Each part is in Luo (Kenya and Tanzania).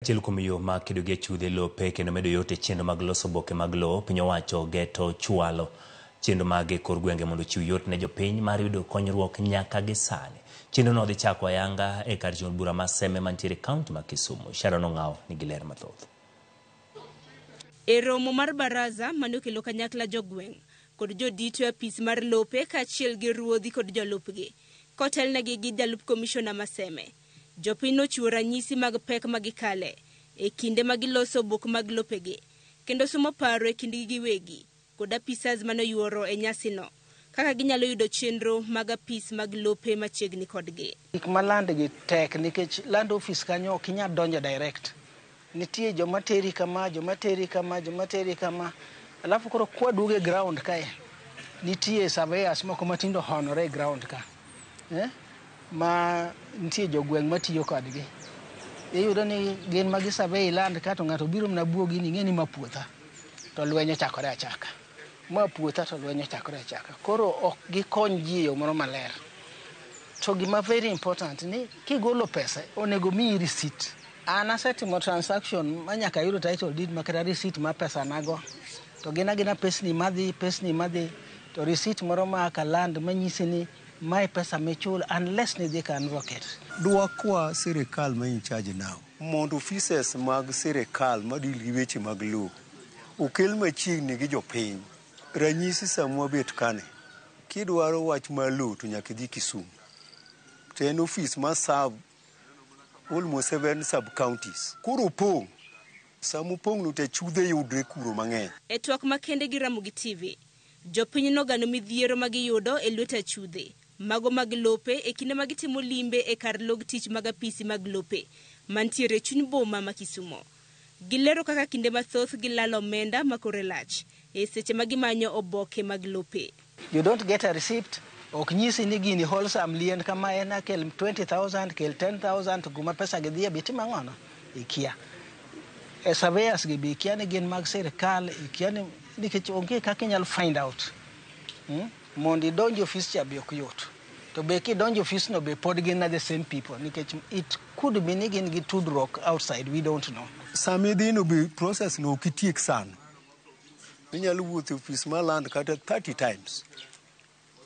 Achiel kuom yo mag kedo gi achudhe lope kendo medo yot e chenro mag loso oboke mag lowo, piny owacho geto chwalo chenro mage e kor gwenge mondo ochiw yot ne jopiny mar yudo konyruok nyaka gi sani. Chenro no dhi chako ayanga e kar chung' bura ma Seme mantiere e kaunti ma Kisumu. Sharon Ong'awo nigi ler mathoth. E romo mar baraza mane okelo kanyakla jogweng' kod jodito e apis mar lope kaachiel gi ruodhi kod jolupgi kotelnegi gi jalup komishona ma Seme, jopiny nochiwo ranyisi mag pek ma gikale e kinde ma giloso obok mag lopegi kendo somo paro e kindgi giwegi kod apisas mane oyuoro e nyasino kaka ginyalo yudo chenro mag apis mag lope machiegni kodgi. Gik ma land gi tek nikech land office kanyo ok inyal donjo direct. Nitie joma teri kama, joma teri kama, joma teri kama. Alafu koro kwaduogo e ground kae, nitie surveyors moko matindo honore e ground ka. Eh? Ma nitie jogweng' matiyo kodgi. Iyudo ni gin ma gi survey land ka to ng'ato biro mana buogi ni ing'e ni ma puotha to lweny ochakore achaka. Ma puotha to lweny ochakore achaka. Koro ok gikony ji e yo moro maler. To gima very important ni kigolo pesa onego miyi receipt. An asetimo transaction ma nyaka ayudo title deed ma kata receipt mar pesa nago. To gin agina pesni madhi, pesni madhi, to receipt moro ma ka land manyisi ni mae pesa michulo unless ni dhi ka advocate. Dwakwa sirikal ma in charge now mondo offices mag sirikal ma deal gi weche mag lowo okel machiegni gi jopiny. Ranyisi sama wabet kani, kidwaro wach mar lowo to nyaka idhi Kisumu. To en office ma serve almost 7 sub counties. Koro opong'. Sama opong' no to achudhe yudre kuro mang'eny. E twak makende gi Ramogi TV, jopiny nogano midhiero ma giyudo e lwet achudhe mago mag lope e kinde ma gitimo limbe e kar log tich mag apisi mag lope mantiere e chuny boma ma Kisumo. Gilero kaka kinde mathoth gilalo omenda ma kore lach e seche ma gimanyo oboke mag lope. You don't get a receipt. Ok nyisi ni gini wholesome lien kama en kel 20,000, kel 10,000 to kuma pesa gi dhiye be itimo ang'ono? Ikia. E surveyors gi be ikia ni gin mag sirikal, ikia ni nikech onge kaka inyalo find out. Mondo idonj e ofis cha be ok yot. To be kidonjo e ofis no be pod gin na the same people nikech it could be ni gin gi tudruok outside, we don't know. Sama idhi no be process no ok itiek sano. Inyalo wuotho e ofis mar land kata 30 times.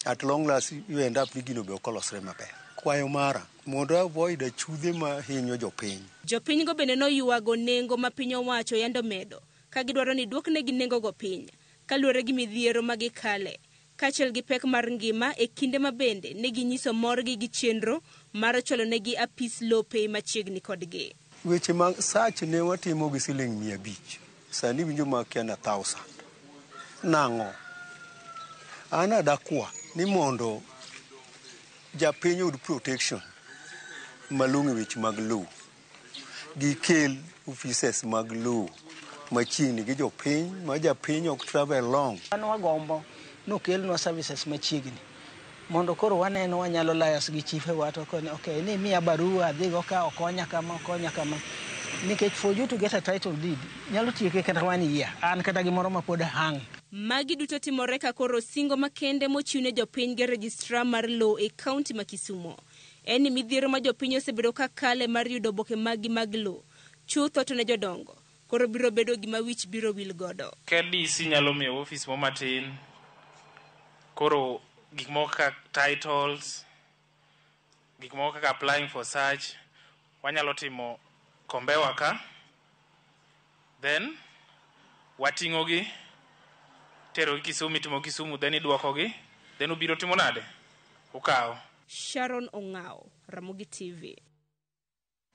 At long last you end up ni gino be ok olosre maber. Kwayo mara mondo avoid achudhe ma hinyo jopiny. Jopiny go bende noywago nengo ma piny owacho yando medo ka gidwaro ni duoknegi nengogo piny kaluwore gi midhiero ma gikale kaachiel gi pek mar ngima e kinde ma bende ne ginyiso morgi gi chenro mar chwalonegi apis lope machiegni kodgi. Weche mag search ne watimo gi siling 500. Sani winjo ma kia na 1000. Nang'o? An adakwa ni mondo japiny oyud protection malong'o e weche mag lowo. Gikel offices mag lowo machiegni gi jopiny ma japiny ok travel long. An wagombo nokelnwa services machiegni mondo koro waneno wanyalo liaise gi chife wa to koni okay ni miya barua adhigo ka okonya kama okonya kama nikech for you to get a title deed nyalo tieke kata one year an kata gimoro ma pod hang. Magi duto timore ka koro singo makende mochiw ne jopiny gi registrar mar lowo e kaunti ma Kisumo en ni midhiero ma jopiny osebedo ka kale mar yudo oboke maggi mag lowo chutho to ne jodongo koro biro bedo gima wich biro wil godo. Ka DC nyalo miyo ofis mo matin, koro gik moko kaka titles, gik moko kaka applying for search, wanyalo timo Kombewa ka, then wating'o gi, tero gi Kisumu, itimo Kisumu, then idwoko gi, then ubiro timo nade? Ukawo. Sharon Ong'awo, Ramogi TV.